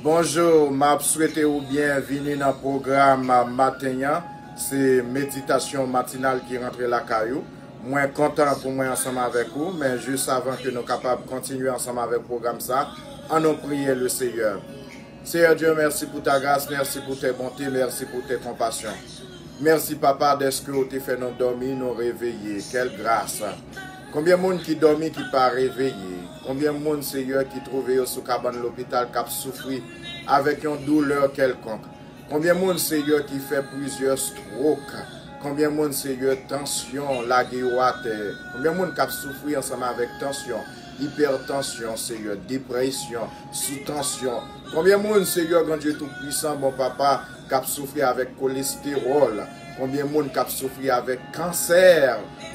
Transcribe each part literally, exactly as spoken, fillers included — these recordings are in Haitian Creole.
Bonjou, m ap swete ou byenvini nan pwogram maten an. Se meditasyon matinal ki rantre lakay ou. Mwen kontan pou mwen ansanm avèk ou, men jis avan ke nou kapab kontinye ansanm avèk pwogram sa, ann nou priye le Seyè. Seyè Dye, mèsi pou ta gras, mèsi pou tes bontés, mèsi pou tes compassions. Mèsi, Papa, dèske ou te fè nou dòmi, nou reveye. Kèl gras! Konbyen moun ki dòmi, ki pa reveye? Konbyen moun, Seyè, ki twouve yo sou kabann lopital, k ap soufri avèk yon doulè kèlkonk? Konbyen moun, Seyè, ki fè plizyè stwok? Konbyen moun, Seyè, tansyon lage yo atè? Konbyen moun k ap soufri ansanm avèk tansyon, ipètansyon, Seyè, depresyon, sou tansyon? Konbyen moun, Seyè, Grandye Toupwisan, bon Papa, k ap soufri avèk kolestewòl? Konbyen moun k ap soufri avèk kansè,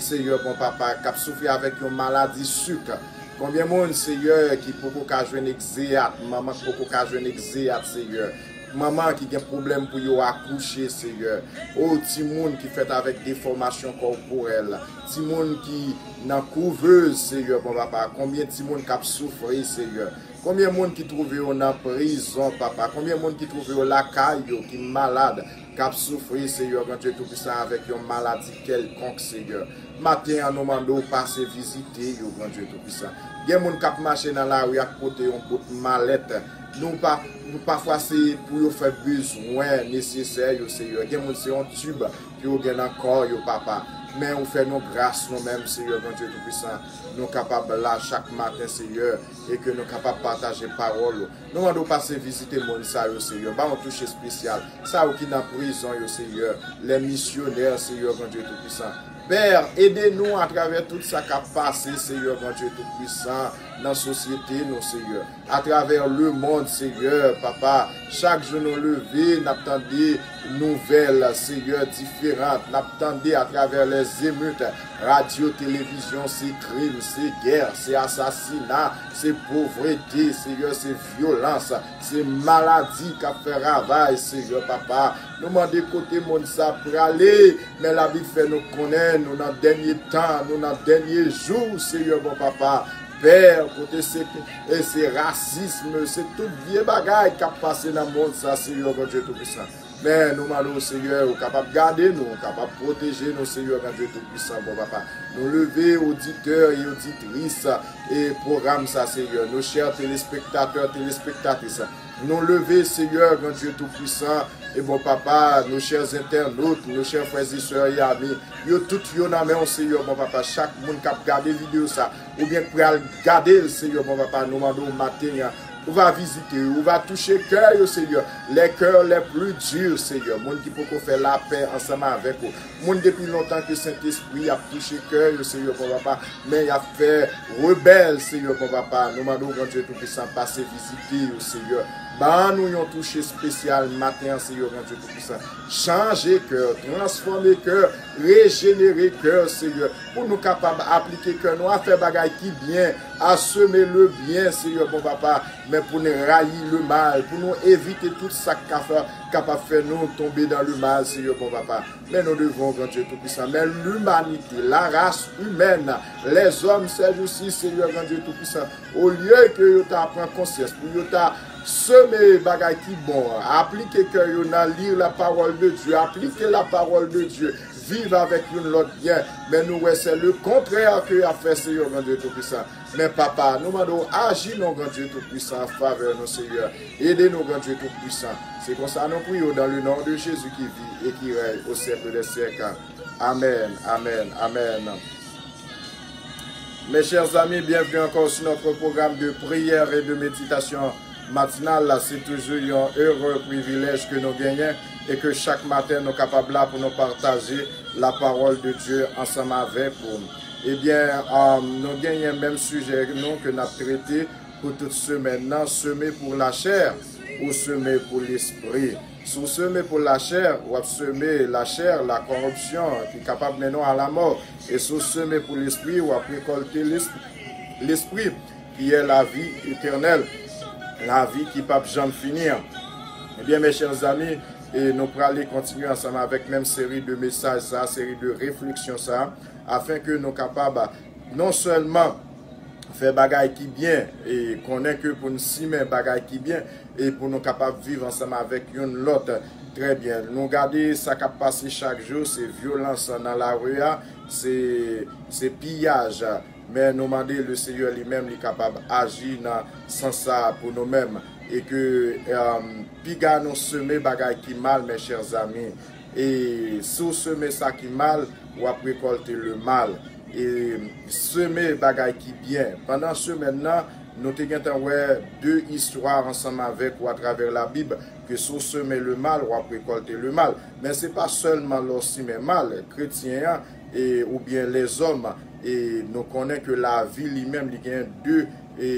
Seyè, bon Papa, k ap soufri avèk yon maladi sik? Konbyen moun, Seyè, ki poko ka jwenn egzeyat, manman k poko ka jwenn egzeyat, Seyè? Manman ki gen pwoblèm pou yo akouche, Seyè. O, timoun ki fèt avèk defòmasyon kòporèl, timoun ki nan kouvèz, Seyè, bon Papa, konbyen timoun k ap soufri, Seyè? Konbyen moun ki twouve yo nan prizon, Papa? Konbyen moun ki twouve yo lakay yo, ki malad, k ap soufri, Seyè, Grandye Toupwisan, avèk yon maladi kèlkonk, Seyè? Maten an, nou mande w pase vizite yo, Grandye Toupwisan. Gen moun k ap mache nan lari ak pote yon bout malèt. Nou pa, nou pafwa se pou yo fè bezwen nesesè yo, Seyè. Gen moun se yon tib ke yo gen nan kò yo, Papa. Men ou fè nou gras nou menm, Seyè, Grandye Toupwisan. Nou kapab la chak maten, Seyè, e ke nou kapab pataje pawòl ou. Nou mande w pase vizite moun sa yo, Seyè. Ba yon touche espesyal. Sa yo ki nan prizon yo, Seyè. Lè misyonè, Seyè, Grandye Toupwisan. Pè, ede nou atravè tout sa k ap pase, Seyè, Grandye Toupwisan, nan sosyete nou, Seyè. Atravè lemonn, Seyè, Papa, chak jou nou leve, n ap tande nouvèl, Seyè, diferan. N ap tande atravè lèzemit, radyo, televizyon, se krim, se gè, se asasina, se povrete, Seyè, se vyolans, se maladi k ap fè ravaj, Seyè, Papa. Nou mande kote moun sa prale, men Labib fè nou konnen nou nan dènye tan, nou nan dènye jou, Seyè, bon Papa. Pè, kote se, e se rasism, se tout vye bagay k ap pase nan mond sa, Seyè, Grandye Toupwisan. Men nou mande w, Seyè, ou kapab gade nou, ou kapab pwoteje nou, Seyè, Grandye Toupwisan, bon Papa. Nou leve oditè e oditris e pwogram sa, Seyè. Nou chè telespektatè, telespektatris. Nou leve, Seyè, Grandye Toupwisan, e bon Papa, nou chè entènot, nou chè frè e sè e ami, yo tout yo nan men w, Seyè, bon Papa. Chak moun k ap gade videyo sa, oubyen k pral gade l, Seyè, bon Papa, nou mande w maten an, ou va vizite yo, ou va touche kè yo, Seyè. Les cœurs les plus durs, Seyè. Moun ki poko fè lapè ansanm avèk ou. Moun depi lontan ke Sentespri ap touche kè yo, Seyè, bon Papa. Men y ap fè rebèl, Seyè, bon Papa. Nou mande w, Grandye Toupwisan, pase vizite yo, Seyè. Ban nou yon touche espesyal maten an, Seyè, Grandye Toupwisan. Chanje kè, transfòme kè, rejenere kè, Seyè. Pou nou kapab aplike kè nou a fè bagay ki byen, a seme le byen, Seyè, bon Papa. Men pou nou rayi le mal, pou nou evite tout sa k ka fè, kapab fè nou tonbe dan le mal, Seyè, bon Papa. Men nou devan w, Grandye Toupwisan. Men limanite, la race humaine, lèzòm sèjousi, Seyè, Grandye Toupwisan, olye ke yo ta pran konsyans, pou yo ta seme bagay ki bon, aplike kè yo nan li la parole de Dieu, aplike la parole de Dieu, viv avèk youn lòt byen. Men nou wè se le kontrè ke y ap fè, Seyè, Grandye Toupwisan. Men Papa, nou mande w aji non, Grandye Toupwisan, an favè nou, Seyè. Ede nou, Grandye Toupwisan. Se konsa nou priye w dans le nom de Jésus qui vit et qui règne au siècle des siècles. Amen, amen, amen. Mes chers amis, bienvenue encore sur notre programme de prière et de méditation matinale. C'est toujours un heureux privilège que nous gagnons et que chaque matin nous capables là pour nous partager la parole de Dieu ensemble avec vous. Ebyen, um, nou genyen menm sijè nou ke n ap trete pou tout semèn nan, seme pou lachè ou seme pou lespri. Si w seme pou lachè, w ap seme lachè, la koripsyon ki kapab mennen w a lamò. E si w seme pou lespri, w ap rekòlte lespri, ki è lavi etènèl, lavi ki p ap janm fini an. Ebyen, mes chers amis, e nou prale kontinye ansanm avèk menm seri de mesaj sa, seri de refleksyon sa, afen ke nou kapab non sèlman fè bagay ki byen, e konnen ke pou n simen bagay ki byen, e pou nou kapab viv ansanm avèk youn lòt. Trè byen. Nou gade sa k ap pase chak jou, se vyolans nan lari a, se, se piyaj. Men nou mande Lesenyè li menm li kapab aji nan sans sa a pou nou menm. E ke um, piga nou seme bagay ki mal, mes chers amis. E si w seme sa ki mal, w ap rekòlte le mal. E seme bagay ki byen. Pandan semèn nan, nou te gentan wè de istwa ansanm avèk ou atravè Labib, ke si w seme le mal, w ap rekòlte le mal. Men se pa sèlman lè w simen mal, kretyen an, e, oubyen lèzòm, e nou konnen ke lavi li menm, li gen de e,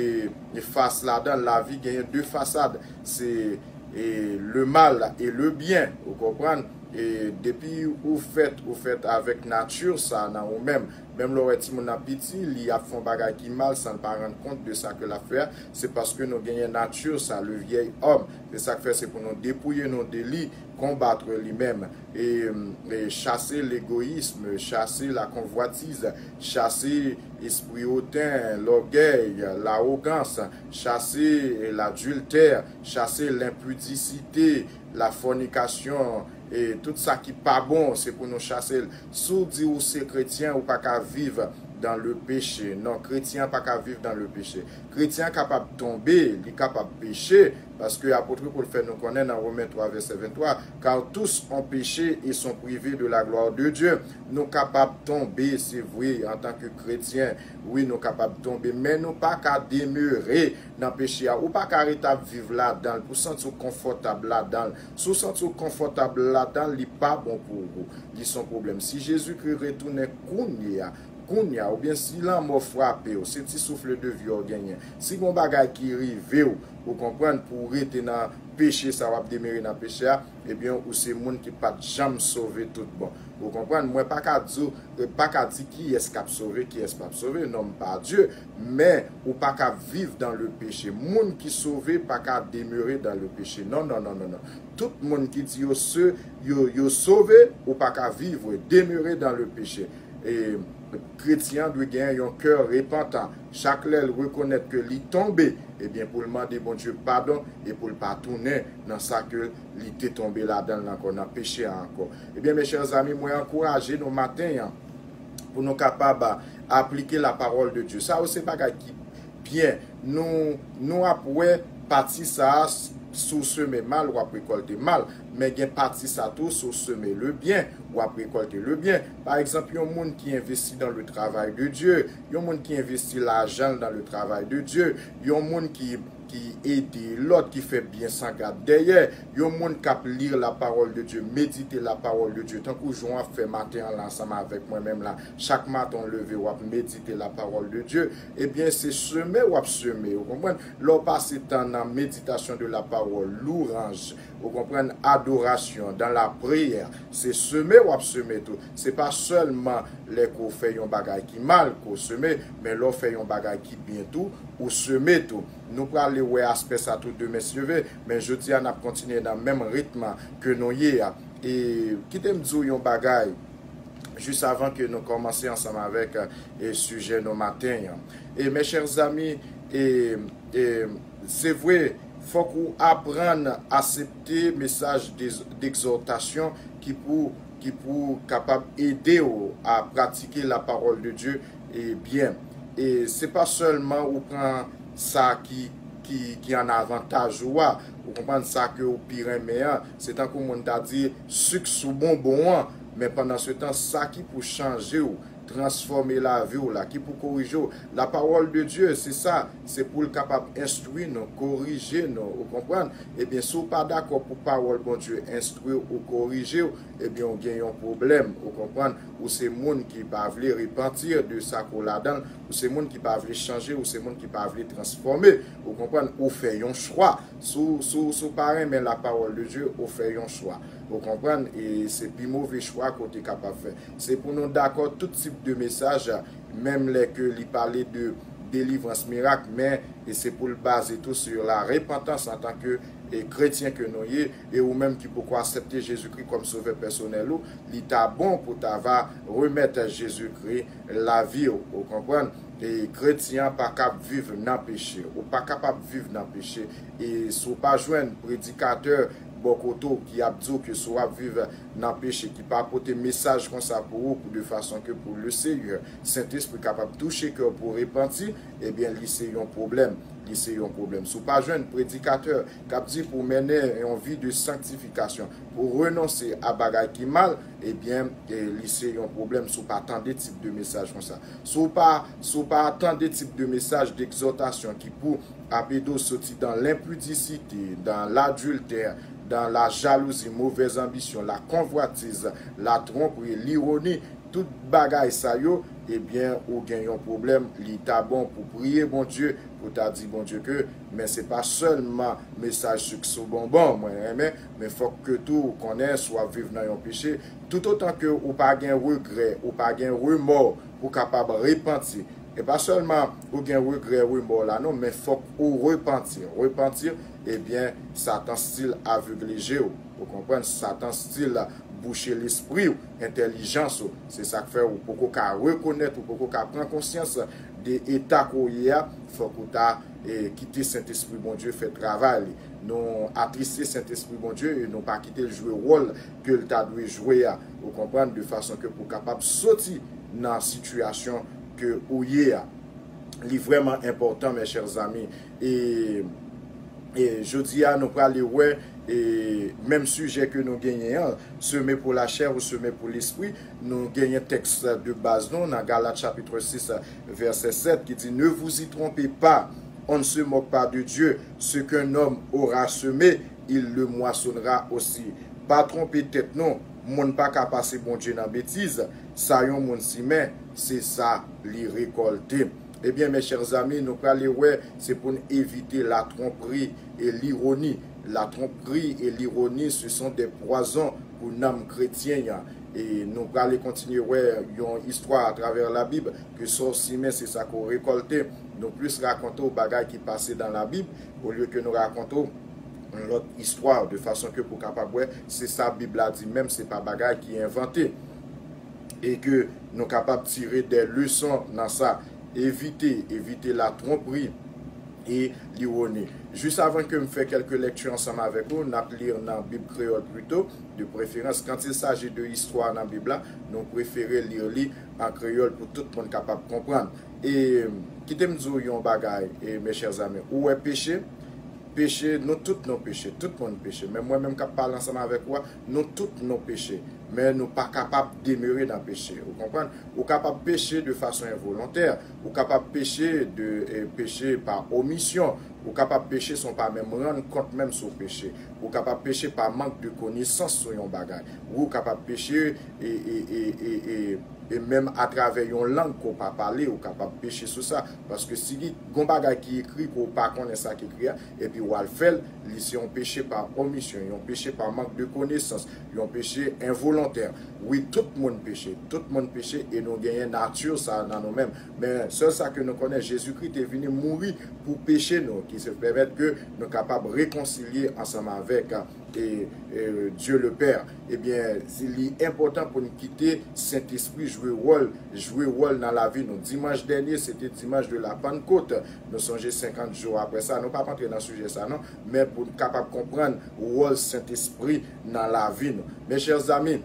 e fas ladan l, lavi genyen de fasad. Se e, le mal e le byen, ou konprann? E depi ou fèt, ou fèt avèk nati sa nan ou menm. Menm lè w wè timoun nan piti, li ap fè yon bagay ki mal san l pa rann kont de sa ke l ap fè a, se paske nou genyen nati sa, le vieil homme. Se sa k fè se pou nou depouye nou de li, konbat li menm. E, e chase legoyism, chase la convoitise, chase espri oten, lògèy, lawogans, chase ladiltè, chase lenpidisite, lafònikasyon, e tout sa ki pa bon, se pou nou chase l. Si w di ou se kretyen, ou pa ka viv dans le péché. Non, kretyen pa ka viv dans le péché. Kretyen kapab tonbe, li kapab peche, paske apot Pòl fè nou konnen nan Women twa vèsè venntwa, car tous ont péché et sont privés de la gloire de Dieu. Nou kapab tonbe, se vre, antanke kretyen, wi, nou kapab tonbe, men nou pa ka demere nan peche a. Ou pa ka rete ap viv ladan l pou santi w konfòtab ladan l. Si w santi w konfòtab ladan l, li pa bon pou ou. Li se yon pwoblèm. Si Jezikri retounen kounye a, kounye a, oubyen si lanmò frape w, se ti souf de vi w genyen. Si gen yon bagay ki rive w, ou konprann, pou w rete nan peche sa, w ap demere nan peche a, ebyen, ou se moun ki pa t janm sove tout bon. Ou konprann? Mwen pa ka di w, pa ka di kiyès k ap sove, kiyès p ap sove, non, m pa Dye, men ou pa ka viv dans le péché. Moun ki sove pa ka demere dans le péché. Non, non, non, non, non. Tout moun ki di yo se, yo, yo sove, ou pa ka viv, demere dans le péché. E kretyen an dwe gen yon kè repantan. Chak lè l rekonèt ke li tonbe, ebyen, pou l mande Bondye padon e pou l pa tounen nan sa ke li te tonbe ladan l ankò, nan peche a ankò. Ebyen, mes chers amis, mwen ankouraje nou maten an pou nou kapab aplike la parole de Dieu. Sa yo se bagay ki byen. Nou, nou ap wè pati sa a, si w seme mal, w ap rekòlte mal. Men gen pati sa tou, si w seme le byen, w ap rekòlte le byen. Pa egzanp, yon moun ki envesti dans le travail de Dieu, yon moun ki envesti lajan l dans le travail de Dieu, yon moun ki, ki ede lòt, ki fè byen san gad dèyè, yon moun k ap li la parole de Dieu, medite la parole de Dieu, tankou jan w ap fè maten an la ansanm avèk mwen menm la. Chak maten w leve, w ap medite la parole de Dieu, ebyen, se seme w ap seme, ou konprann? Lè w pase tan nan meditasyon de la parole, louanj, ou konprann, adorasyon, dans la prière, se seme w ap seme tou. Se pa sèlman lè ke w fè yon bagay ki mal ke w seme, men lè w fè yon bagay ki byen tou, ou seme tou. Nou prale wè aspè sa tou demen si Dye vle, men jodi a n ap kontinye nan menm ritm ke nou ye a. E kite m di w yon bagay, jis avan ke nou kòmanse ansanm avèk, e, sijè nou maten an. E, mes chers amis, e, e, se vre, fòk ou aprann aksepte mesaj de, d'exhortation ki pou, ki pou kapab ede w a pratike la parole de Dieu, e, byen. E se pa sèlman ou pran sa ki, ki, ki an avantaj ou a, ou konprann, sa ke ou pi renmen an, se tankou moun ta di sik sou bonbon an, men pandan se tan, sa ki pou chanje w, transfòme lavi w la, ki pou korije w. La parole de Dieu, se sa, se pou l kapab enstwi nou, korije nou, ou konprann? Ebyen, si w pa dakò pou pawòl Bondye enstwi w ou korije w, ebyen, ou gen yon pwoblèm, ou konprann? Ou se moun ki pa vle repanti de sa ke w ladan l, ou se moun ki pa vle chanje, ou se moun ki pa vle transfòme, ou konprann? Ou fè yon chwa. Si w, si w, si w pa renmen la parole de Dieu, ou fè yon chwa. Ou konprann? E se pi move chwa ke w te kapab fè. Se pou nou dakò tout tip de mesaj, menm lè ke li pale de delivrans, mirak, men e se pou l baze tou sur la repentance antanke, e, kretyen ke nou ye, e ou menm ki poko aksepte Jezikri kòm sovè pèsonèl ou, li ta bon pou ta va remèt Jezikri lavi w, ou konprann? E kretyen an pa kab viv nan peche. Ou pa kapab viv nan peche. E si w pa jwenn predikatè bò kote w ki ap di w ke si w ap viv nan peche, ki pa pote mesaj konsa pou ou, pou de fason ke pou le Seyè, Sentespri kapab touche kè w pou repanti, ebyen, li se yon pwoblèm. Li se yon pwoblèm. Si w pa jwenn predikatè k ap di pou w mennen yon vi de sanktifikasyon, pou w renonse a bagay ki mal, ebyen, e, li se yon pwoblèm si w pa tande tip de mesaj konsa. Si w pa, si w pa tande tip de mesaj d'egzòtasyon ki pou ap ede w soti dan lenpidisite, dan ladiltè, dan lajalouzi, movèz anbisyon, lakonvwatiz, latwonpri, lironi, tout bagay sa yo, ebyen, ou gen yon pwoblèm. Li ta bon pou priye Bondye, pou ta di Bondye ke, men se pa sèlman mesaj sik sou bonbon mwen renmen, men fòk ke tou ou konnen si w ap viv nan yon peche, toutotan ke ou pa gen regrè, ou pa gen remò pou kapab repanti. E pa sèlman ou gen regrè, remò la non, men fòk ou repanti. Repanti, ebyen, Satan stil avegle je w. Ou konprann? Satan stil bouche lespri w, entèlijans ou. Se sa k fè ou poko ka rekonèt, ou poko ka pran konsyans de eta ke w ye a. Fòk ou ta, e, kite Sentespri Bondye fè travay li. Nou atriste Sentespri Bondye e nou pa kite l jwe wòl ke l ta dwe jwe a. Ou konprann? De fason ke pou kapab soti nan sitiyasyon ke ou ye a. Li vrèman enpòtan, mes chers amis. E, e jodi a, nou prale wè, e, menm sijè ke nou genyen an, seme pou lachè ou seme pou lespri. Nou genyen tèks de baz nou nan Galat chapit sis, vèsè sèt, ki di, Ne vous y trompez pas, on ne se moque pas de Dieu, ce qu'un homme aura semé, il le moissonnera aussi. Pa twonpe tèt nou, moun pa ka pase Bondye nan betiz, sa yon moun simen, se sa li rekòlte. Ebyen, mes chers amis, nou prale wè, se pou n evite latwonpri e lironi. Latwonpri e lironi, ce sont des poisons pou nanm kretyen an. E nou prale kontinye wè yon istwa atravè Labib, ke sa w simen, se sa ke w rekòlte. Nou plis rakonte w bagay ki pase dan Labib, olye ke nou rakonte w yon lòt istwa, de fason ke pou kapab wè, se sa Bib la di menm, se pa bagay ki envante. E ke nou kapab tire de leson nan sa. Evite, evite latwonpri e lironi. Jis avan ke m fè kèlke lèkti ansanm avèk ou, n ap li nan Bib kreyòl plito, de preferans. Quand il s'agit de istwa nan Bib la, nou prefere li li an kreyòl pou tout moun kapab konprann. E kite m di w yon bagay, e, mes chers amis, ou wè peche, peche, nou tout nou peche, tout moun peche. Men mwen menm k ap pale ansanm avèk ou a, nou tout nou peche. Men nou pa kapab demere nan peche. Ou konprann? Ou kapab peche de fason envolontè. Ou kapab peche de, e, peche pa omisyon. Ou kapab peche san w pa menm rann kont menm si w peche. Ou kapab peche pa mank de konesans sou yon bagay. Ou kapab peche e, e, e, e, e, e menm atravè yon lang ke w pa pale, ou kapab peche sou sa. Paske si gen yon bagay ki ekri ke w pa konnen sa k ekri a, epi w al fè l, li se yon peche pa omisyon, yon peche pa mank de konesans, yon peche envolontè. Wi, tout moun peche, tout moun peche e nou genyen nati sa nan nou menm. Men sèl sa ke nou konnen, Jezikri te vini mouri pou peche nou, ki se pèmèt ke nou kapab rekonsilye ansanm avèk e, e, Dieu le Père. Ebyen, si li enpòtan pou n kite Sentespri jwe wòl, jwe wòl nan lavi nou. Dimanch dènye, se te dimanch de la Pentecôte. Nou sonje senkant jou apre sa. Nou p ap antre nan sijè sa non, men pou n kapab konprann wòl Sentespri nan lavi nou. Mes chers amis,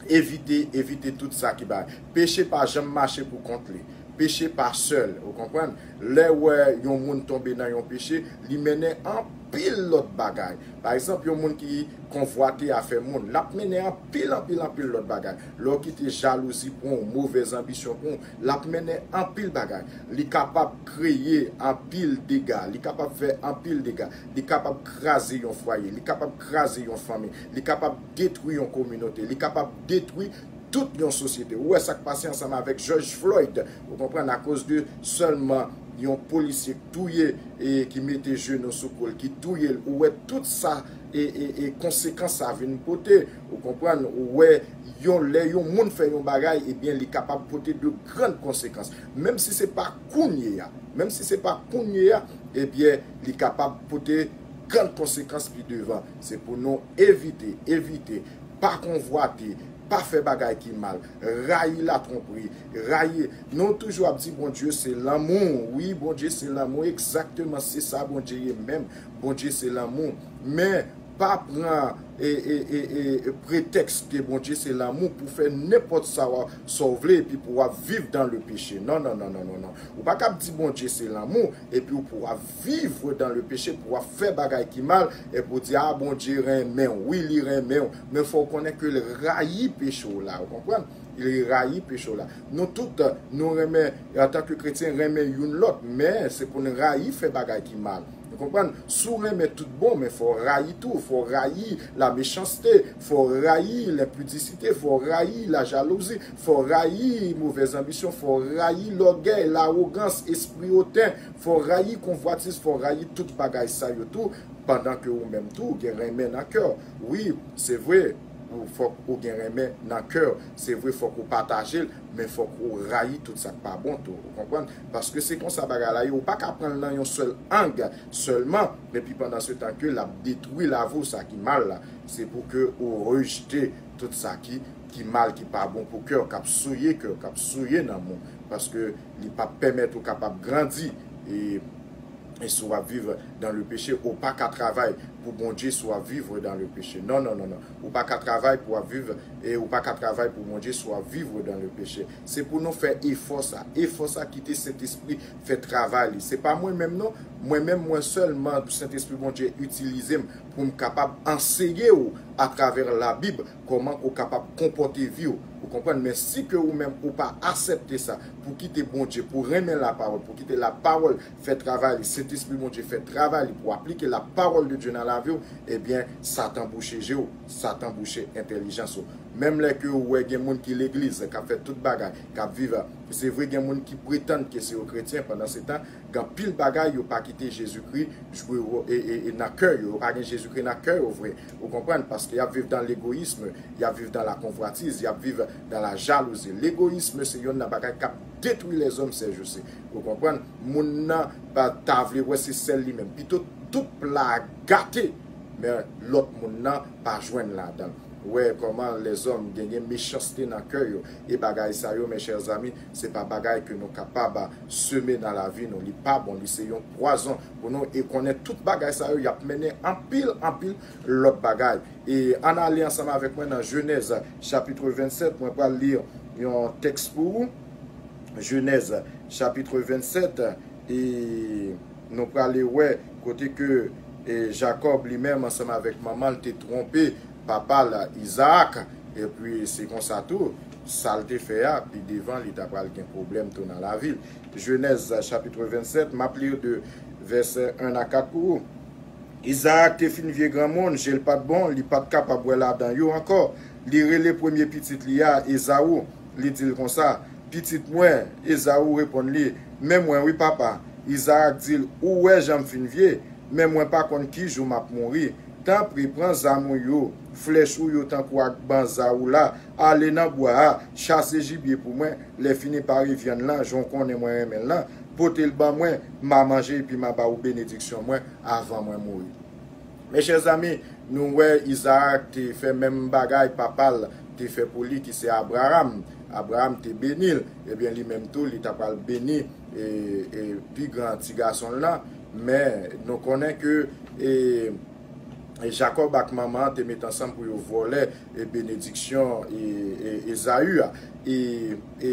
evite, evite tout sa ki bay. Peche pa janm mache pou kont li. Peche pa sèl, ou konprann? Lè w wè yon moun tonbe nan yon peche, li mennen anpil lòt bagay. Pa egzanp, yon moun ki konvwate afè moun, l ap mennen anpil, anpil, anpil lòt bagay. Lè w kite jalouzi pran w, movèz anbisyon pran w, l ap mennen anpil bagay. Li kapab kreye anpil dega, li kapab fè anpil dega, li kapab kraze yon fwaye, li kapab kraze yon fanmi, li kapab detwi yon kominote, li kapab detwi tout yon sosyete. Ou wè sa k pase ansanm avèk George Floyd, ou konprann, akoz de sèlman yon polisye k touye e ki mete jenou sou kou l, ki touye l. Ou wè tout sa e, e, e konsekans sa vin pote. Ou konprann, ou wè yon lè yon moun fè yon bagay, ebyen, li kapab pote de grann konsekans. Menm si se pa kounye a, menm si se pa kounye a, ebyen, li kapab pote grann konsekans pi devan. Se pou nou evite, evite, pa konvwate, pa fè bagay ki mal, rayi latwonpri, rayi. Nou toujou ap di Bondye se lanmou. Wi, Bondye se lanmou. Egzakteman, se sa Bondye ye menm. Bondye se lanmou. Men, pa pran e, e, e, e, pretèks ke Bondye se lanmou pou fè nenpòt sa w, sa w vle, epi pou w ap viv dans le péché. Non, non, non, non, non, non. Ou pa kab di Bondye se lanmou, epi w pou w ap viv dans le péché, pou w ap fè bagay ki mal, epi w di, a, Bondye renmen w. Wi, li renmen w. Men fò w konnen ke l rayi peche w la. Ou konprann? Li rayi peche w la. Nou tout, nou renmen, antanke kretyen, renmen youn lòt, men se pou n rayi fè bagay ki mal. Ou konprann? Si w renmen tout bon, men fò w rayi tou. Fò w rayi la mechanste, fò w rayi lenpidisite, fò w rayi la jalouzi, fò w rayi movèz anbisyon, fò w rayi lògèy, lawogans, espri oten, fò w rayi konvwatiz, fò w rayi tout bagay sa yo tou, pandan ke ou menm tou, ou gen renmen nan kè w. Wi, se vre, ou, fòk ou gen renmen nan kè w. Se vre, fòk ou pataje l, men fòk ou rayi tout sa k pa bon tou. Ou konprann? Paske se konsa bagay la ye. Ou pa ka pran l nan yon sèl ang sèlman, epi pandan se tan ke l ap detwi lavi w, sa ki mal la. Se pou ke ou rejte tout sa ki, ki mal, ki pa bon pou kè w, k ap souye kè w, k ap souye nanm ou. Paske li p ap pèmèt ou kapab grandi. E E si w ap viv dans le péché, ou pa ka travay pou Bondye si w ap viv dans le péché. Non, non, non, non. Ou pa ka travay pou w ap viv, e ou pa ka travay pou Bondye si w ap viv dans le péché. Se pou nou fè efò sa. Efò sa, kite Sentespri fè travay li. Se pa mwen menm non. Mwen menm, mwen sèlman, Sentespri Bondye itilize m pou m kapab anseye w atravè Labib kòman ou kapab konpòte vi w. Ou konprann? Men si ke ou menm ou pa aksepte sa, pou kite Bondye, pou renmen lapawòl, pou kite lapawòl fè travay li, Sentespri Bondye fè travay li, pou aplike lapawòl de Dye nan lavi w, ebyen, Satan bouche je w, Satan bouche entèlijans ou. Menm lè ke ou wè gen moun ki legliz, k ap fè tout bagay, k ap viv, se vre gen moun ki pretann ke se yo kretyen, pandan se tan, gen anpil bagay yo pa kite Jezikri jwe wo-, e, e, e nan kè yo. Yo pa gen Jezikri nan kè yo vre. Ou konprann? Paske y ap viv dans l'égoïsme, y ap viv dans la convoitise, y ap viv dans la jalousie. Legoyism se yonn nan bagay k ap detwi lèzòm sèjousi. Ou konprann? Moun nan pa ta vle wè se sèl li menm. Pito tout pla a gate, men lòt moun nan pa jwenn ladan l. Wè kòman lèzòm genyen mechanste nan kè yo. E bagay sa yo, mes chers amis, se pa bagay ke nou kapab seme nan lavi nou. Li pa bon, li se yon pwazon pou nou. E konnen tout bagay sa yo, y ap mennen anpil, anpil lòt bagay. E ann ale ansanm avèk mwen nan Jenèz, chapit vennsèt. Mwen pral li yon tèks pou ou. Jenèz, chapit vennsèt, e nou prale wè kote ke, e, Jakòb li menm ansanm avèk manman l te twonpe papa l Izaak, epi se konsa tou, sa l te fè a, pi devan li ta pral gen pwoblèm tou nan lavi l. Jenèz, chapit vennsèt, m ap li de vèsè en a kat pou ou. Izaak te fin vye granmoun, je l pa t bon, li pa t kapab wè ladan yo ankò. Li rele premye pitit li a, Ezaou. Li di l konsa, "Pitit mwen." Ezaou reponn li, "Men mwen wi, papa." Izaak di l, "Ou wè jan m fin vye, men mwen pa konn ki jou m ap mouri. Tanpri, pran zam ou yo, flèch ou yo tankou ak banza ou la, ale nan bwa a, chase jibye pou mwen, lè fini pare vyann lan, jan w konnen mwen renmen l lan, pote l ban mwen, m a manje epi m a ba ou benediksyon mwen avan mwen mouri." Mes chers amis, nou wè Izaak te fè menm bagay papa l te fè pou li, ki se Abraram. Abraram te beni l, ebyen li menm tou, li ta pral beni, e, e, pi gran ti gason l lan. Men nou konnen ke, e, e Jakòb ak manman an te met ansanm pou yo vòlè, e, benediksyon, e, e, Ezayi a. E, e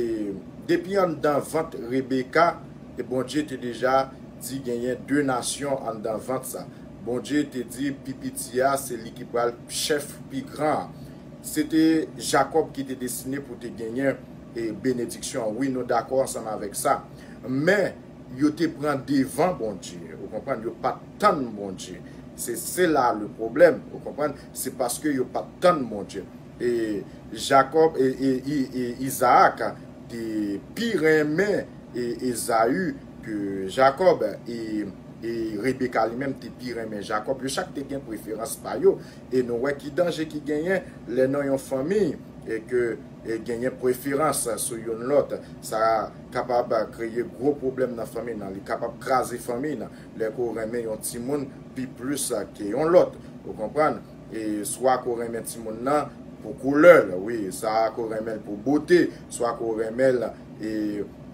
depi anndan vant Rebeka, e Bondye te deja di genyen de nasyon anndan vant sa. Bondye te di pi piti a, se li ki pral chèf pi gran an. Se te Jakòb ki te destine pou te genyen, e, benediksyon an. Wi, nou dakò ansanm avèk sa. Men, yo te pran devan Bondye. Ou konprann? Yo pa t tann Bondye. Se, se la le pwoblèm. Ou konprann? Se paske yo pa t tann Bondye. E Jakòb, e, e, e, e Izaak te pi renmen, e, Ezayi ke Jakòb. E, e Rebeka li menm te pi renmen Jakòb. Yo chak te gen preferans pa yo. E nou wè ki danje ki genyen lè nan yon fanmi e ke, e, genyen preferans sou youn lòt. Sa kapab kreye gwo pwoblèm nan fanmi nan. Li kapab kraze fanmi nan. Lè ke w renmen yon timoun pi plis ke yon lòt. Ou konprann? E swa ke w renmen timoun nan pou koulè l, wi, swa ke w renmen l pou bote, swa ke w renmen l e,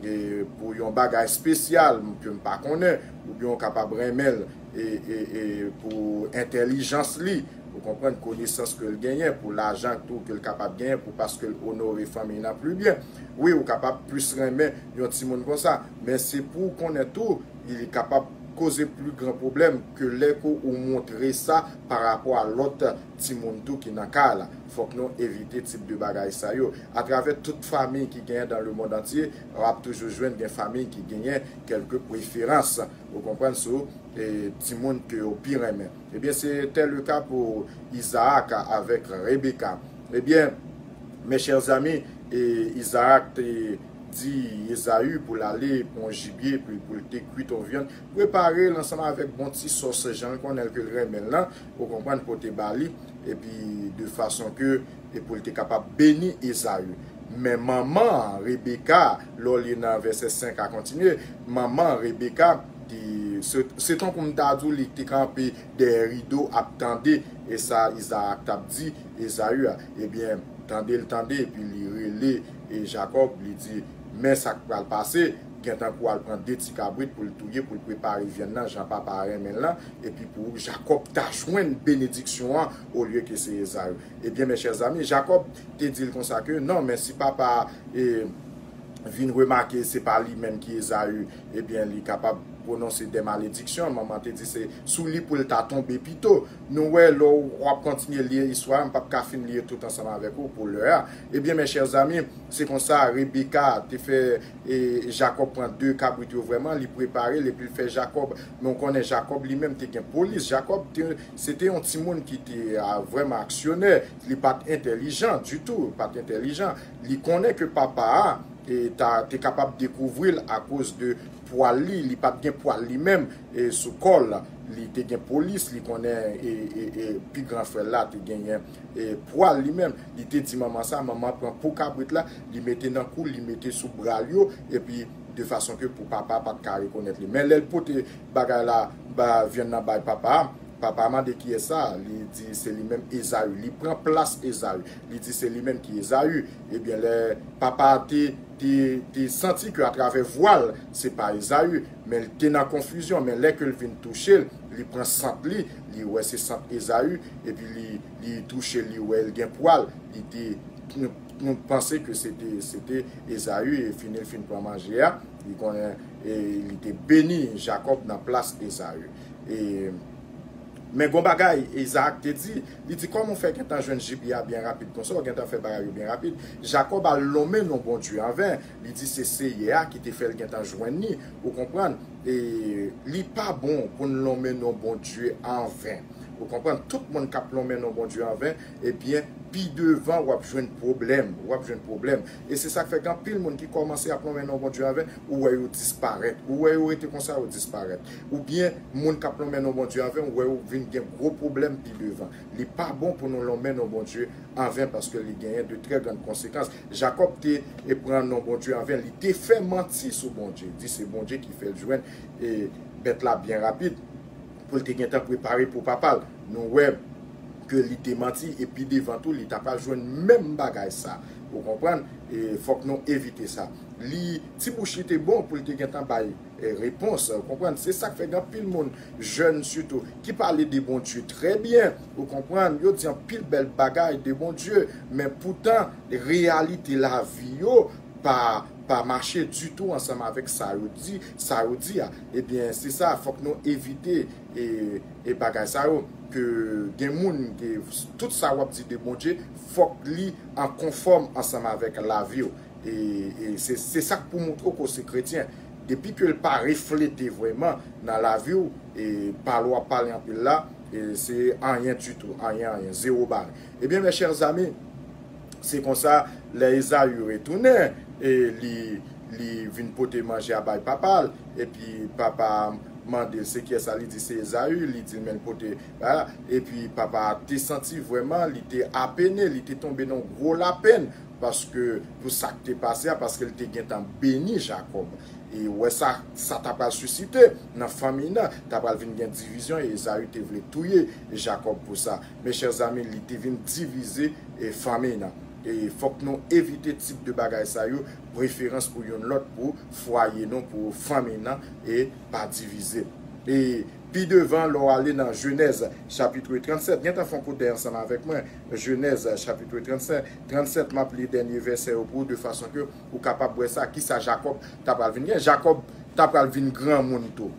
e pou yon bagay espesyal ke m pa konnen, oubyen w kapab renmen l e, e, e pou entèlijans li, ou konprann, konesans ke l genyen, pou lajan tou ke l kapab genyen, pou paske l onore fanmi nan pli byen. Wi, ou kapab plis renmen yon timoun konsa, men se pou w konnen tou, li kapab koze pli gran pwoblèm ke lè ke ou montre sa pa rapò a lòt timoun tou ki nan kay la. Fòk nou evite tip de bagay sa yo. Atravè tout fanmi ki genyen dans le monde entier, w ap toujou jwenn gen fanmi ki genyen kèlke preferans, ou konprann, sou e, timoun ke yo pi renmen. Ebyen, se te le ka pou Izaak avèk Rebeka. Ebyen, mes chers amis, e, Izaak te di Ezayi pou l ale pran jibye, pou, pou l te kwit yon vyann, prepare l ansanm avèk bon ti sòs, jan l konnen l ke l renmen l lan, ou konprann, pote ba li, epi de fason ke, e pou l te kapab beni Ezayi. Men manman Rebeka, lè w li nan vèsè senk a kontinye, manman Rebeka, te, se, se tankou m ta di w, li te kanpe dèyè rido ap tande, e sa Izaak t ap di Ezayi a. Ebyen, tande l tande, epi li rele, e Jakòb, li di, men sa k pral pase, gentan pou al pran de ti kabrit pou l touye, pou l prepare vyann nan, jan papa a renmen l lan, epi pou Jakòb ta jwenn benediksyon an, olye ke se Ezayi. Ebyen, mes chers amis, Jakòb te di l konsa ke, non, men si papa, e, vin remake se pa li menm ki Ezayi, ebyen, li kapab pwononse de malediksyon. Manman te di se sou li pou l ta tonbe pito. Nou wè, lè w ap kontinye li istwa a, m p ap ka fin li tout ansanm avèk ou pou lè a. Ebyen, mes chers amis, se konsa Rebeka te fè, e, Jakòb pran de kabrit yo vrèman, li prepare l epi l fè Jakòb. Men w konnen Jakòb li menm te gen polis. Jakòb te, se te yon timoun ki te, a, vrèman aksyonè. Li pa t entèlijan ditou, pa t entèlijan. Li konnen ke papa a, e, ta, te kapab dekouvri l akoz de pwal li, li pa t gen pwal li menm, e, sou kò l. Li te gen polis, li konnen, e, e, e, pi gran frè l la te genyen, e, pwal li menm. Li te di manman sa, manman pran po kabrit la, li mete nan kou l, li mete sou bra l yo, epi de fason ke pou papa pa t ka rekonèt li. Men lè l pote bagay la, ba, vyann nan bay papa a, papa a mande kiyès sa, li di se li menm Ezayi, li pran plas Ezayi, li di se li menm ki Ezayi. Ebyen, lè papa a te, te, te santi ke atravè vwa l, se pa Ezayi, men l te nan konfizyon, men lè ke l vin touche l, li pran sant li, li wè se sant Ezayi, epi li, li touche l, li wè l gen pwal, li te, nou, nou panse ke se te, se te Ezayi, e fini l fin pran manje a, li konnen, e li te beni Jakòb nan plas Ezayi. E, men gon bagay Izaak te di, li di, kòman w fè gentan jwenn jibye a byen rapid konsa, w gentan fè bagay yo byen rapid? Jakòb al lonmen non Bondye anven, li di se Seyè a ki te fè l gentan jwenn li, ou konprann? E li pa bon pou n lonmen non Bondye anven. Ou konprann? Tout moun k ap lonmen non Bondye anven, ebyen, pi devan w ap jwenn pwoblèm, w ap jwenn pwoblèm. E se sa k fè gen anpil moun ki kòmanse ap lonmen non Bondye anven, ou wè yo disparèt. Ou wè yo rete konsa, yo disparèt. Oubyen, moun k ap lonmen non Bondye anven, ou wè yo vin gen gwo pwoblèm pi devan. Li pa bon pou nou lonmen non Bondye anven, paske li genyen de trè grann konsekans. Jakòb te, e, pran non Bondye anven, li te fè manti sou Bondye, di se Bondye ki fè l jwenn, e, bèt la byen rapid, pou l te gentan prepare pou papa l. Nou wè ke li te manti, epi devan tou, li ta pral jwenn menm bagay sa. Ou konprann? E fòk nou evite sa. Li, ti bouch li te bon pou l te gentan bay, e, repons. Ou konprann? Se sa k fè gen anpil moun, jèn sitou, ki pale de Bondye trè byen. Ou konprann? Yo di anpil bèl bagay de Bondye, men poutan, reyalite lavi yo pa, pa mache ditou ansanm avèk sa yo di, sa yo di a. Ebyen, se sa, fòk nou evite, e, e bagay sa yo, ke gen moun, ke tout sa w ap di de Bondye, fòk li an konfòm ansanm avèk lavi w. E, e se, se sa k pou montre w ke w se kretyen. Depi ke l pa reflete vrèman nan lavi w, e pale w ap pale anpil la, e se anyen ditou, anyen, anyen, zewo bagay. Ebyen, mes chers amis, se konsa, lè Ezayi retounen, e li, li vin pote manje a bay papa l, epi papa a mande l se kiyès sa, li di se Ezayi, li di l men l pote, a, epi papa a te santi vrèman, li te apene, li te tonbe nan gwo lapenn, paske pou sa k te pase a, paske l te gentan beni Jakòb. E ou wè sa, sa ta pral sisite nan fanmi nan, ta pral vin gen divizyon, e Ezayi te vle touye Jakòb pou sa. Mes chers amis, li te vin divize e fanmi nan. E fòk nou evite tip de bagay sa yo, preferans pou youn lòt, pou fwaye nou, pou fanmi nan, e pa divize. E pi devan, lè w ale nan Jenèz chapit trannsenk, gentan fè yon kout dèyè ansanm avèk mwen. Jenèz chapit trannsenk, trannsenk, m ap li dènye vèsè yo pou ou, de fason ke ou kapab wè sa, kisa Jakòb ta pral vin gen. Jakòb ta pral vin granmoun tou.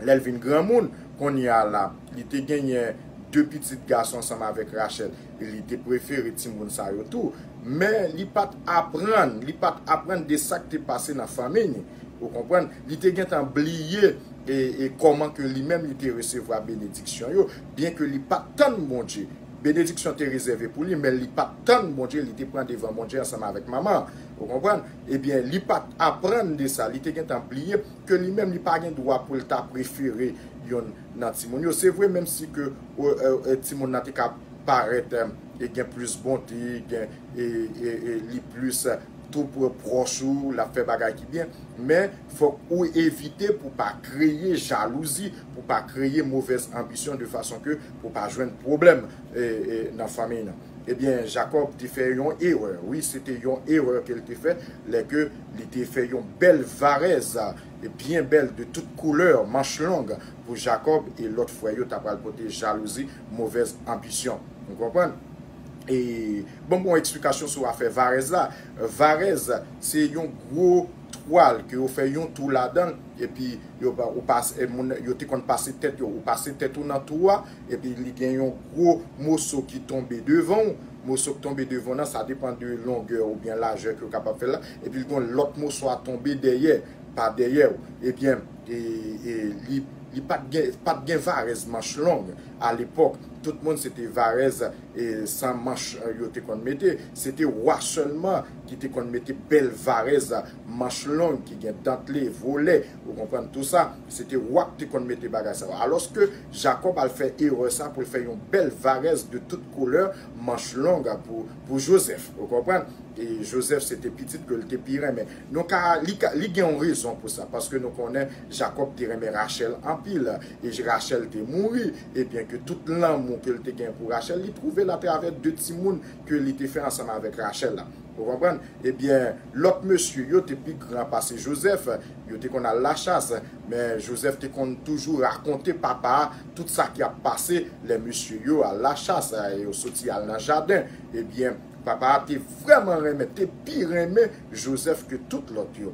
Lè l vin granmoun, kounye a la, li te genyen de pitit gason ansanm avèk Rachèl. E li te prefere timoun sa yo tou. Men li pa t aprann, li pa t aprann de sa k te pase nan fanmi li. Ou konprann? Li te gentan bliye e, e kòman ke li menm li te resevwa benediksyon yo, byen ke li pa t tann Bondye. Benediksyon te rezève pou li, men li pa t tann Bondye, li te pran devan Bondye ansanm avèk manman. Ou konprann? Ebyen, li pa t aprann de sa, li te gentan bliye ke li menm li pa gen dwa pou l ta prefere yonn nan timoun yo. Se vre, menm si ke o, e, e, timoun nan te ka parèt e, e gen plis bonte, gen, e, e, e, li plis tou pwòch ou, l ap fè bagay ki byen, men fòk ou evite pou pa kreye jalouzi, pou pa kreye movèz anbisyon, de fason ke pou pa jwenn pwoblèm e, e, nan fanmi nan. Ebyen, Jakòb te fè yon erè. Wi, se te yon erè ke l te fè, lè ke li te fè yon bèl varèz, e byen bèl, de tout koulè, manch long, pou Jakòb, e lòt frè yo ta pral pote jalouzi, movèz anbisyon. Ou konprann? E bon, bon, eksplikasyon sou afè varèz la. Varèz, se yon gwo twal ke yo fè yon tou ladan l, epi yo pa, ou pas, e moun, yo te konn pase tèt yo, ou pase tèt ou nan tou a, epi li gen yon gwo moso ki tonbe devan w. Moso k tonbe devan w nan, sa depann de longè oubyen lajè ke w kapab fè l la, epi l gen lòt moso a tonbe dèyè, pa dèyè w. Ebyen, e, e, li, li pa t gen, pa t gen varèz manch long alepòk. Tout moun se te varèz e, san manch e, yo te konn mete. Se te wa sèlman ki te konn mete bèl varèz manch long ki gen dantle, volè, ou konprann, tou sa. Se te wa k te konn mete bagay sa yo. Alòske Jakòb al fè erè sa pou l fè yon bèl varèz de tout koulè, manch long pou, pou Jozèf. Ou konprann? E Jozèf se te pitit ke l te pi renmen. Nou ka, li ka, li gen yon rezon pou sa, paske nou konnen Jakòb te renmen Rachèl anpil, e Rachèl te mouri, e byen ke tout lanmou ke l te gen pou Rachèl, li twouve l atravè de timoun ke li te fè ansanm avèk Rachèl la. Ou konprann? Ebyen, lòt mesye yo te pi gran pase Jozèf, yo te konn al lachas, men Jozèf te konn toujou rakonte papa a tout sa ki ap pase lè mesye yo al lachas, yo soti al nan jaden. Ebyen, papa a te vrèman renmen, te pi renmen Jozèf ke tout lòt yo.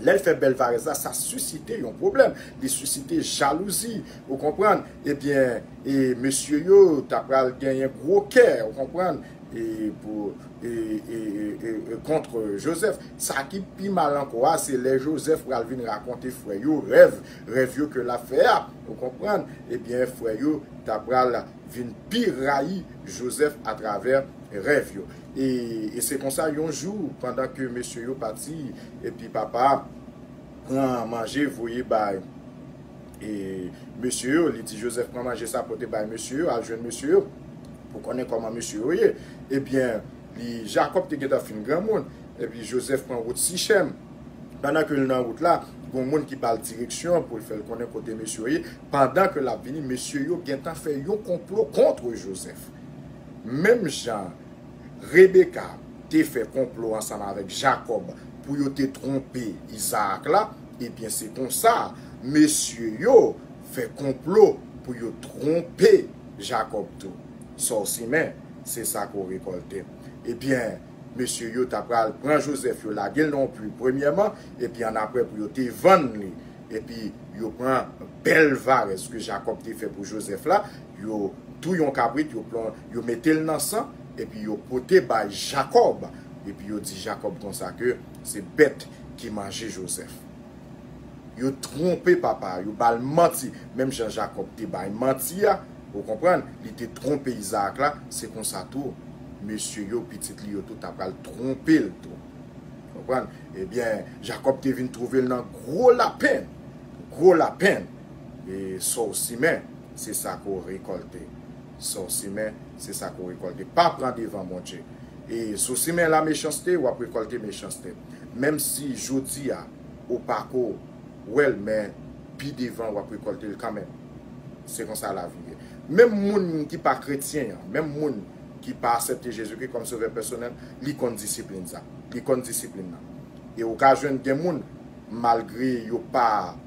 Lè l fè bèl varèz la, sa sisite yon pwoblèm. Li sisite jalouzi, ou konprann? Ebyen, e mesye yo ta pral genyen gwo kè, ou konprann? E pou, e, e, e, e, e, kont Jozèf. Sa ki pi mal ankò a, se lè Jozèf pral vin rakonte frè yo rèv, rèv yo ke l ap fè a, ou konprann? Ebyen, frè yo ta pral vin pi rayi Jozèf atravè rèv yo. E, e se konsa, yon jou, pandan ke mesye yo pati, epi papa a pran manje, voye bay e, mesye yo, li di Jozèf pran manje sa, pote bay mesye yo, al jwenn mesye yo, pou konnen kòman mesye yo ye. Ebyen, li, Jakòb te gentan fin granmoun, epi Jozèf pran wout Sichèm. Pandan ke l nan wout la, gon moun ki ba l direksyon pou l fè l konnen kote mesye yo ye. Pandan ke l ap vini, mesye yo gentan fè yon konplo kont Jozèf. Menm jan Rebeka te fè konplo ansanm avèk Jakòb pou yo te twonpe Izaak la, ebyen, se konsa mesye yo fè konplo pou yo twonpe Jakòb tou. Sa w simen, se sa ke w rekòlte. Ebyen, mesye yo ta pral pran Jozèf, yo lage l nan yon pli premyèman, epi annapre pou yo te vann li. Epi yo pran bèl varèz ke Jakòb te fè pou Jozèf la, yo touye yon kabrit, yo plon, yo mete l nan san, epi yo pote bay Jakòb. Epi yo di Jakòb konsa ke se bèt ki manje Jozèf. Yo twonpe papa a, yo ba l manti. Menm jan Jakòb te bay manti a, ou konprann, li te twonpe Izaak la, se konsa tou, mesye yo, pitit li yo tou, ta pral twonpe l tou. Konprann? Ebyen, Jakòb te vin twouve l nan gwo lapenn. Gwo lapenn. E sa w simen, se sa ke w rekòlte. Sa w simen, se sa ke w rekòlte. Pa pran devan Bondye. E sou simen la mechanste, w ap rekòlte mechanste. Menm si jodi a, ou pa ko wè l, men pi devan, w ap rekòlte l kanmenm. Se konsa lavi ye. Menm moun ki pa kretyen an, menm moun ki pa aksepte Jezikri kòm sovè pèsonèl, li konn disiplin sa. Li konn disiplin nan. E ou ka jwenn gen moun, malgre yo pa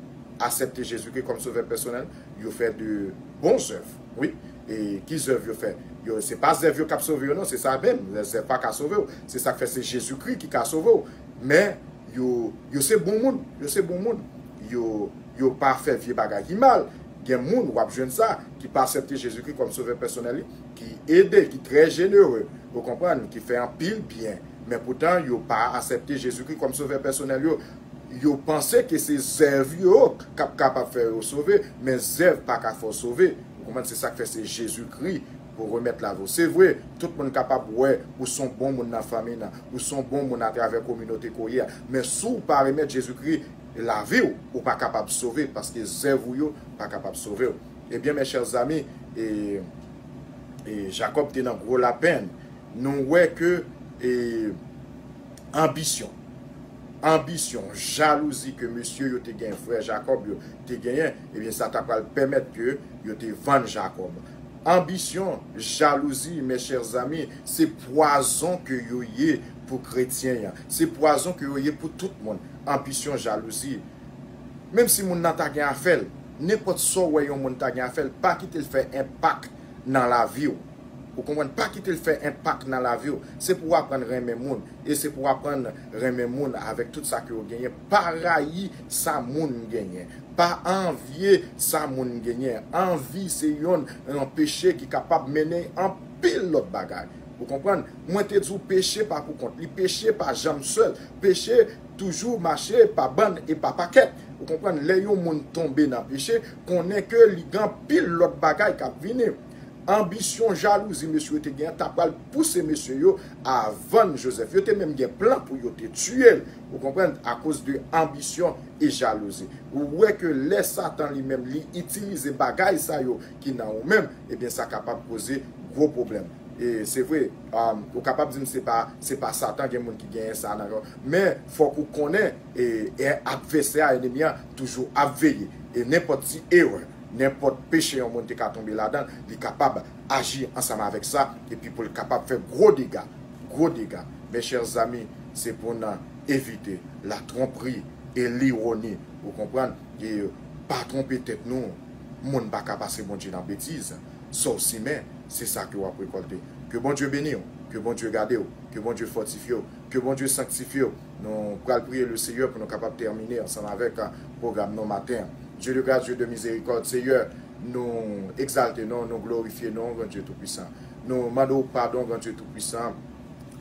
aksepte Jezikri kòm sovè pèsonèl, yo fè de bon zèv. Wi. E ki zèv yo fè? Yo, se pa zèv yo k ap sove yo, non, se sa menm. Zèv pa ka sove w. Se sa k fè se Jezikri ki ka sove w. Men, yo, yo se bon moun. Yo se bon moun. Yo, yo pa fè vye bagay ki mal. Gen moun, w ap jwenn sa, ki pa aksepte Jezikri kòm sovè pèsonèl li, ki ede, ki trè jenere, ou konprann, ki fè anpil byen. Men poutan, yo pa aksepte Jezikri kòm sovè pèsonèl yo. Yo panse ke se zèv yo k ap kapab fè yo sove, men zèv pa ka fè w sove. Ou konprann, se sa k fè se Jezikri pou remèt lavi w. Se vre, tout moun kapab wè ou se yon bon moun nan fanmi nan, ou se yon bon moun atravè kominote ke w ye a. Men si w pa remèt Jezikri lavi w, ou pa kapab sove, paske zèv ou yo pa kapab sove w. Ebyen, mes chers amis, e, e Jakòb te nan gwo lapenn. Nou wè ke, e, anbisyon, anbisyon, jalouzi ke mesye yo te genyen, frè Jakòb yo te genyen, ebyen, sa ta pral pèmèt ke yo te vann Jakòb. Anbisyon, jalouzi, mes chers amis, se pwazon ke yo ye pou kretyen an. Se pwazon ke yo ye pou tout moun. Anbisyon, jalouzi. Menm si moun nan ta gen afè l, nenpòt sa w wè yon moun ta gen afè l, pa kite l fè enpak nan lavi w. Ou konprann? Pa kite l fè enpak nan lavi w. Se pou w aprann renmen moun. E se pou w aprann renmen moun avèk tout sa ke w genyen. Pa rayi sa moun genyen. Pa anvye sa moun genyen. Anvi se yonn, yon peche ki kapab mennen anpil lòt bagay. Ou konprann? Mwen te di w, peche pa pou kont li. Peche pa janm sèl. Peche toujou mache pa bann e pa pakèt. Ou konprann? Lè yon moun tonbe nan peche, konnen ke li gen anpil lòt bagay k ap vini. Anbisyon, jalouzi mesye yo te gen an ta pral pouse mesye yo a vann Jozèf. Yo te menm gen plan pou yo te tiye l, ou konprann, akoz de anbisyon e jalouzi. Ou wè ke lè Satan li menm li itilize bagay sa yo ki nan ou menm, ebyen sa kapab koze gwo pwoblèm. E se vre, um, ou kapab di m se pa, se pa Satan, gen moun ki genyen sa nan yo. Men fòk ou konnen, e, e advèsè a, ènmi an, toujou ap veye. E nenpòt ti erè, nenpòt peche yon moun te ka tonbe ladan, li kapab aji ansanm avèk sa, epi pou l kapab fè gwo dega, gwo dega. Mes chers amis, se pou n evite la tromperie et l'ironie. Ou konprann? E pa twonpe tèt nou, moun pa ka pase Bondye nan betiz. Sa w simen, se sa ke w ap rekòlte. Ke Bondye beni w, ke Bondye gade w, ke Bondye fòtifye w, ke Bondye sanktifye w. Nou pral priye le Seyè pou nou kapab tèmine ansanm avèk, a, pwogram nou maten an. Dieu de grâce, Dieu de miséricorde, Seyè, nou egzalte non, nou glorifye non, Gran Dye Toupwisan. Nou mande w padon, Gran Dye Toupwisan,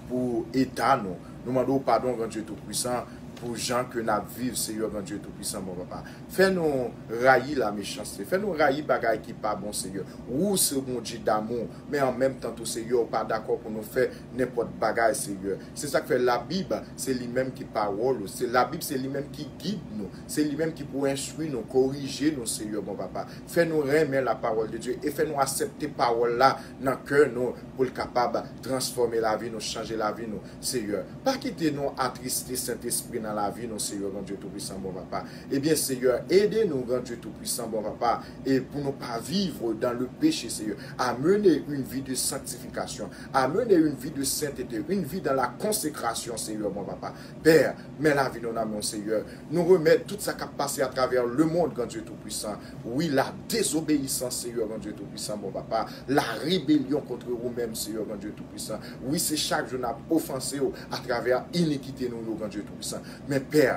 pou eta nou. Nou mande w padon, Gran Dye Toupwisan, pou jan ke n ap viv, Seyè, Gran Dye Toupwisan, bon Papa. Fè nou rayi lamechanste. Fè nou rayi bagay ki pa bon, Seyè. Ou se Bondye damou, men an menm tan tou, Seyè, ou pa dakò pou nou fè nenpòt bagay, Seyè. Se sa k fè Labib, se li menm ki pawòl ou. Se Labib, se li menm ki gid nou. Se li menm ki pou enstwi nou, korije nou, Seyè, bon Papa. Fè nou renmen la parole de Dieu e fè nou aksepte pawòl la nan kè nou pou l kapab transfòme lavi nou, chanje lavi nou, Seyè. Pa kite nou atriste Sentespri nan lavi nou, Seyè, Bondye Toupwisan, bon Papa. Ebyen, Seyè, ede nou, Gran Dye Toupwisan, bon Papa, e pou nou pa vivre dans le péché, Seyè. Amener une vie de sanctification, amener une vie de sainteté, une vie dans la consécration, Seyè, bon Papa. Pè, men lavi nou nan men w, Seyè. Nou remèt tout sa k ap pase atravè lemonn, Gran Dye Toupwisan. Wi, la désobéissance, Seyè, Gran Dye Toupwisan, bon Papa. La rébellion contre ou menm, Seyè, Gran Dye Toupwisan. Wi, se chak jou n ap ofanse w atravè inikite nou yo, Gran Dye Toupwisan. Men, Pè,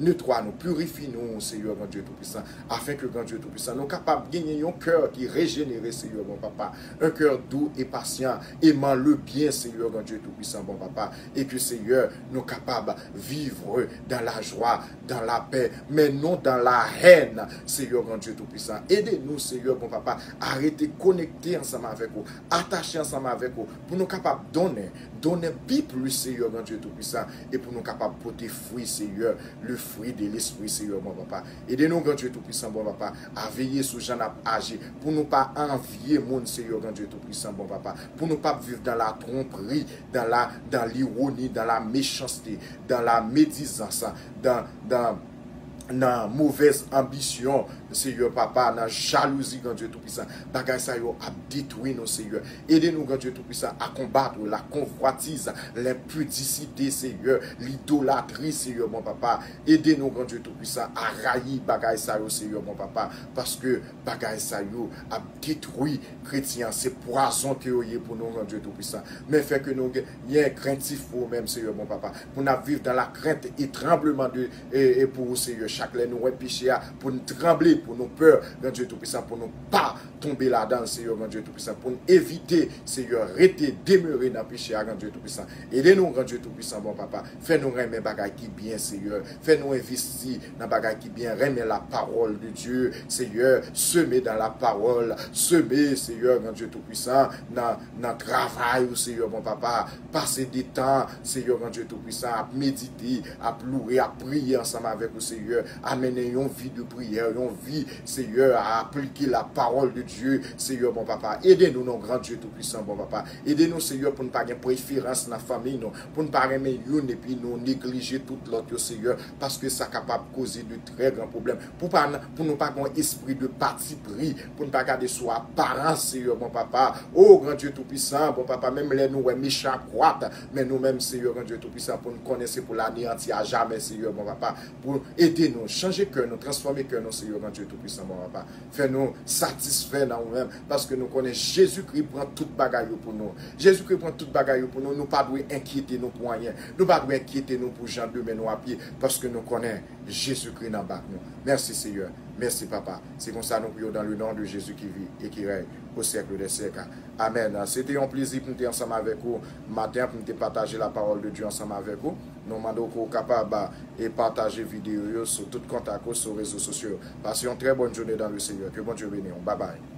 netwa nou, pirifye nou, Seyè, Gran Dye Toupwisan, afin ke, Gran Dye Toupwisan, nou kapab genyen yon kè ki rejenere, Seyè, bon Papa. Un cœur doux et patient, aimant le bien, Seyè, Gran Dye Toupwisan, bon Papa. E ke, Seyè, nou kapab vivre dans la joie, dans la paix, mais non dans la haine, Seyè, Gran Dye Toupwisan. Ede nou, Seyè, bon Papa, a rete konekte ansanm avèk ou, atache ansanm avèk ou, pou nou kapab donnen, donnen pi plis, Seyè, Gran Dye Toupwisan, e pou nou kapab pote fwi, Seyè, le fwi de lespri, Seyè, bon papa. Ede nou, Granndye Toupwisan, bon papa, a veye sou jan n ap aji, pou nou pa anvye moun, Seyè, Granndye Toupwisan, bon papa, pou nou pa viv dans la tromperie, dans la, dans l'ironie, dans la méchanceté, dans la médisance, dans, dans, nan movèz anbisyon, Seyè papa, nan jalouzi, Granndye Toupwisan. Bagay sa yo ap detwi nou, Seyè. Ede nou, Granndye Toupwisan, a konbat la convoitise, l'impudicité, Seyè, l'idolatri, Seyè, bon papa. Ede nou, Granndye Toupwisan, a rayi bagay sa yo, Seyè, bon papa, paske bagay sa yo ap detwi kretyen an, se pwazon ke yo ye pou nou, Granndye Toupwisan. Men fè ke nou gen, gen krentif pou ou menm, Seyè, bon papa, pou n ap viv dans la crainte et tremblement de, e, e pou ou, Seyè. Chak lè nou wè peche a, pou n tranble, pou nou pè, Granndye Toupwisan, pou nou pa tonbe ladan l, Seyè, Granndye Toupwisan, pou n evite, Seyè, rete, demere nan peche a, Granndye Toupwisan. Ede nou, Granndye Toupwisan, bon papa, fè nou renmen bagay ki byen, Seyè. Fè nou envesti nan bagay ki byen, renmen la parole de Dieu, Seyè, seme dans la parole, seme, Seyè, Granndye Toupwisan, nan, nan travay ou, Seyè, bon papa, pase de tan, Seyè, Granndye Toupwisan, ap medite, ap louwe, ap priye ansanm avèk ou, Seyè, a mennen yon vi de priyè, yon vi, Seyè, a aplike la parole de Dieu, Seyè, bon papa, ede nou non, Granndye Toupwisan, bon papa, ede nou, Seyè, pou n pa gen preferans nan fanmi nou, pou n pa renmen youn epi nou neglije tout lòt yo, Seyè, paske sa kapab koze de trè gran pwoblèm. Pou pa n, pou nou pa gen espri de pati pri, pou n pa gade sou aparans, Seyè, bon papa. O, Granndye Toupwisan, bon papa, menm lè nou wè mechan kwat, men nou menm, Seyè, Granndye Toupwisan, pou n konnen se pou l aneyanti a jamè, Seyè, bon papa. Pou ede nou, chanje kè nou, transfòme kè nou, Seyè, Granndye Toupwisan, bon papa. Fè nou satisfè nan ou menm, paske nou konnen Jezikri pran tout bagay yo pou nou. Jezikri pran tout bagay yo pou nou, nou pa dwe enkyete nou pou anyen. Nou pa dwe enkyete nou pou jan demen nou ap ye, paske nou konnen Jezikri nan bak nou. Mèsi, Seyè. Mèsi, Papa. Se konsa nou priye dans le nom de Jésus qui vit et qui règne au siècle des siècles. Amèn. Se te yon plezi pou m te ansanm avèk ou maten an, pou m te pataje la parole de Dieu ansanm avèk ou. Nou mande w ke w kapab, e, pataje videyo yo sou tout kontak ou sou rezo sosyo yo. Pase yon trè bòn jounen dans le Seigneur. Ke Bondye beni w. Babay.